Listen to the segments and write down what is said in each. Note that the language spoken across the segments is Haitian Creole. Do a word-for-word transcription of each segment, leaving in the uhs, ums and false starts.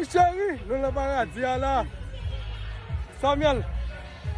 Cheri, nou nan paradi a la. Samuel,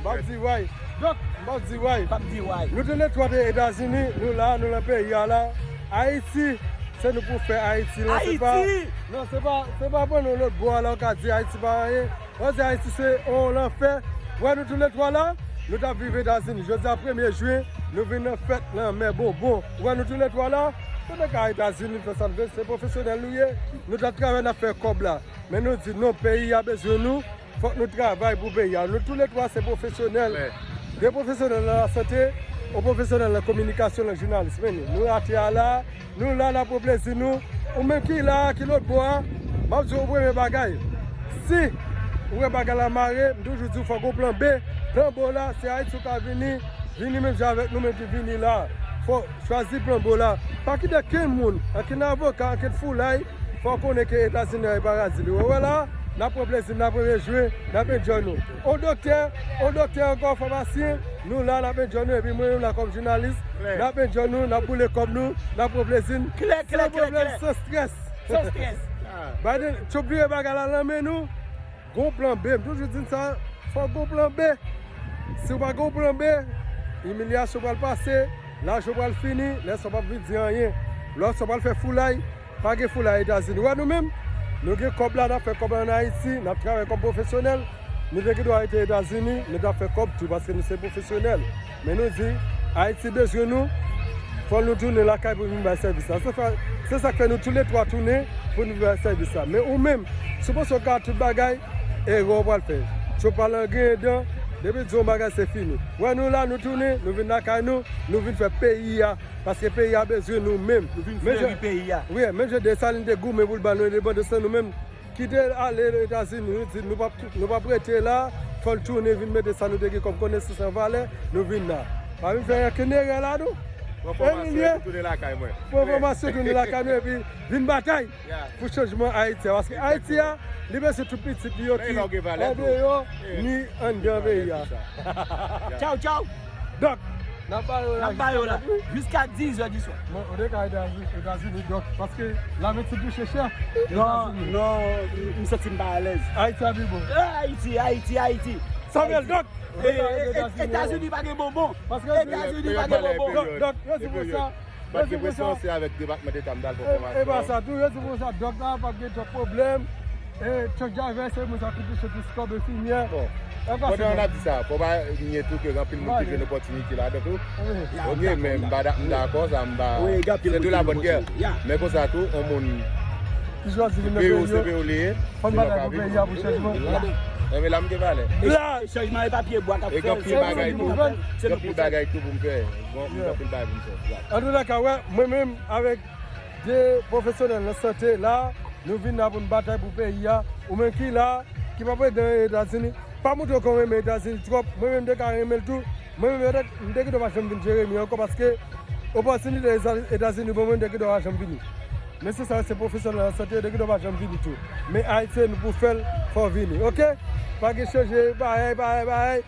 m ap di way. Dòk, m ap di way. M ap di way. Nou tou le twa te Etazini, nou la, nou nan peyi a la. Ayiti, se nou pou fè Ayiti la. Se pa, Ayiti! Non, se pa, se pa pou nou lòt bò a la, ou ka di Ayiti pa anyen. Ou di Ayiti se yon lanfè. Wè nou tou le twa la, nou t ap viv Etazini. Jodi a premye jen, nou vin nan fèt nan men bonbon. Wè nou tou le twa la, nou te ka Etazini, fè sa n vle, se pwofesyonèl nou ye. Nou t ap travay, n ap fè kòb la. Men nou di non, peyi a bezwen nou. Fòk nou travay pou peyi a. Nou tou le twa se pwofesyonèl. De pwofesyonèl nan lasante, yon pwofesyonèl nan kominikasyon, nan jounalis. Men nou, nou rate a la, nou la, n ap pran plezi nou. Ou menm ki la, ki lòt bò a, m ap di w yon premye bagay. Si ou wè bagay la mare, m toujou di w fòk gon plan B. Plan B w la, se Ayiti ou ka vini, vini menm jan avèk nou menm ki vini la. Fò chwazi plan B w la. Pa kite okenn moun, okenn avoka, okenn foulay, fò w konnen ke Etazini a e paradi li. Ou wè la, n ap pran plezi, n ap rejwi, n ap enjoy nou. O doktè, o doktè ankò, famasyen, nou la, n ap enjoy nou, epi mwen menm la kòm jounalis, n ap enjoy nou, n ap boule kòb nou, n ap pran plezi n. Klè, klè, klè, klè. San pwoblèm, san strès. San strès. Biden, Trump vire bagay la nan men nou. Gon plan B, m toujou di n sa, fòk gon plan B. Si w pa gon plan B, imilyasyon pral pase, lajan pral fini, lè sa w p ap vin di anyen. Lè sa w pral fè foulay, pa gen foulay Etazini. Ou wè nou menm, nou gen kòb la, n ap fè kòb la ann Ayiti, n ap travay kòm pwofesyonèl. Nou te gen dwa rete Etazini, nou t ap fè kòb tou, paske nou se pwofesyonèl. Men nou di, Ayiti bezwen nou, fò nou tounen lakay pou vin bay sèvis la. Se sa, se sa k fè nou tou le twa tounen pou nou vin bay sèvis la. Men ou menm, si w panse w ka tout bagay, erè w pral fè. Si w pa lan gen dan, depi w di yon bagay, se fini. Wè nou la, nou tounen, nou vin lakay nou, nou vin fè peyi a, paske peyi a bezwen nou menm. Nou vin fleri peyi a. Wi, menm jan Desalin te goumen pou l ba nou endepandans lan, nou menm, kite l ale Etazini, nou di nou p ap, nou p ap rete la, fò l tounen vin mete sa nou te gen kòm konesans an valè, nou vin la. Pa vin fè okenn erè la, non. Pran fòmasyon epi tounen lakay mwen. Pran fòmasyon tounen lakay nou epi vin batay pou chanjman Ayiti a. Paske Ayiti a, li bezwen tout pitit li yo ki andeyò ni anndan peyi a. Tchaw, tchaw. Dòk, n ap ba yo la. N ap ba yo la. Jiska dizè di swa. Bon, ou te ka Etazini, Etazini, dòk, paske la medsin touche chè. Non, non, m santi m pa alèz. Ayiti a pi bon. Ayiti, Ayiti, Ayiti. Samuel, dòk. Etazini pa gen bonbon. Etazini pa gen bonbon. Dòk, dòk, yo di konsa. Pa t gen presyon, se avèk Depatman Deta m t al pran fòmasyon. E pa sa tou, yo di konsa, dòk la pa t gen twòp pwoblèm. E Chuck Javert, se moun sa ki touche plis kòb enfimyè. Bon, pandan n ap di sa, fò pa nye tou ke gen anpil moun ki jwenn opòtinite ladan tou. Ok, men m pa da-, m dakò sa, m pa, se de la bonne guerre. Men konsa tou, yon moun ki chwazi vin nan peyi yo, se peyi w li ye, fò n batay pou peyi a, pou chanjman. Enben la m gen valè. Chanjman e pa pye bwa k ap fè l, se nou menm nou k ap fè l. Gen anpil bagay tou pou m fè. Bon, m gen anpil bagay pou m fè. An tou ka, wè, mwen menm avèk de pwofesyonèl nan sante la, nou vin la pou n batay pou peyi a. Ou menm ki la, ki pa prete nan Etazini, pa montre w ke w renmen Etazini twòp. Mwen menm m te ka renmen l tou. Mwen menm petèt, m te gen dwa pa janm vin Jeremi ankò paske opòtinite Eta-, Etazini ban mwen, m te gen dwa pa janm vini. Men se sa, se pwofesyonèl nan sante, yo te gen dwa pa janm vini tou. Men Ayiti, se nou pou fè l, fò w vini, ok? Pa gen chanje, parèy, parèy, parèy.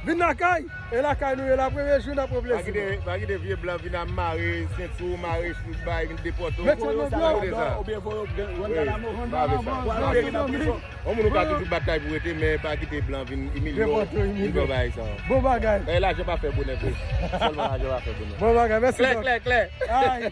Vin lakay! E lakay nou ye la, premye jou n ap pran plezi nou. Pa kite, pa kite vye blan vin ap mare senti w, mare chou, bay, vin depòte w. Mete nou dwòl. Oubyen voye w rann Guantanamo, rann Guantanamo, rann Guantanamo. Yon moun ou ka toujou batay pou rete, men pa kite blan vin imilye w, vin fè w bagay sa. Bon bagay. E lajan pa fè bonè vre. Sèlman lajan pa fè bonè. Bon bagay, mèsi. Klè, klè, klè. Ay.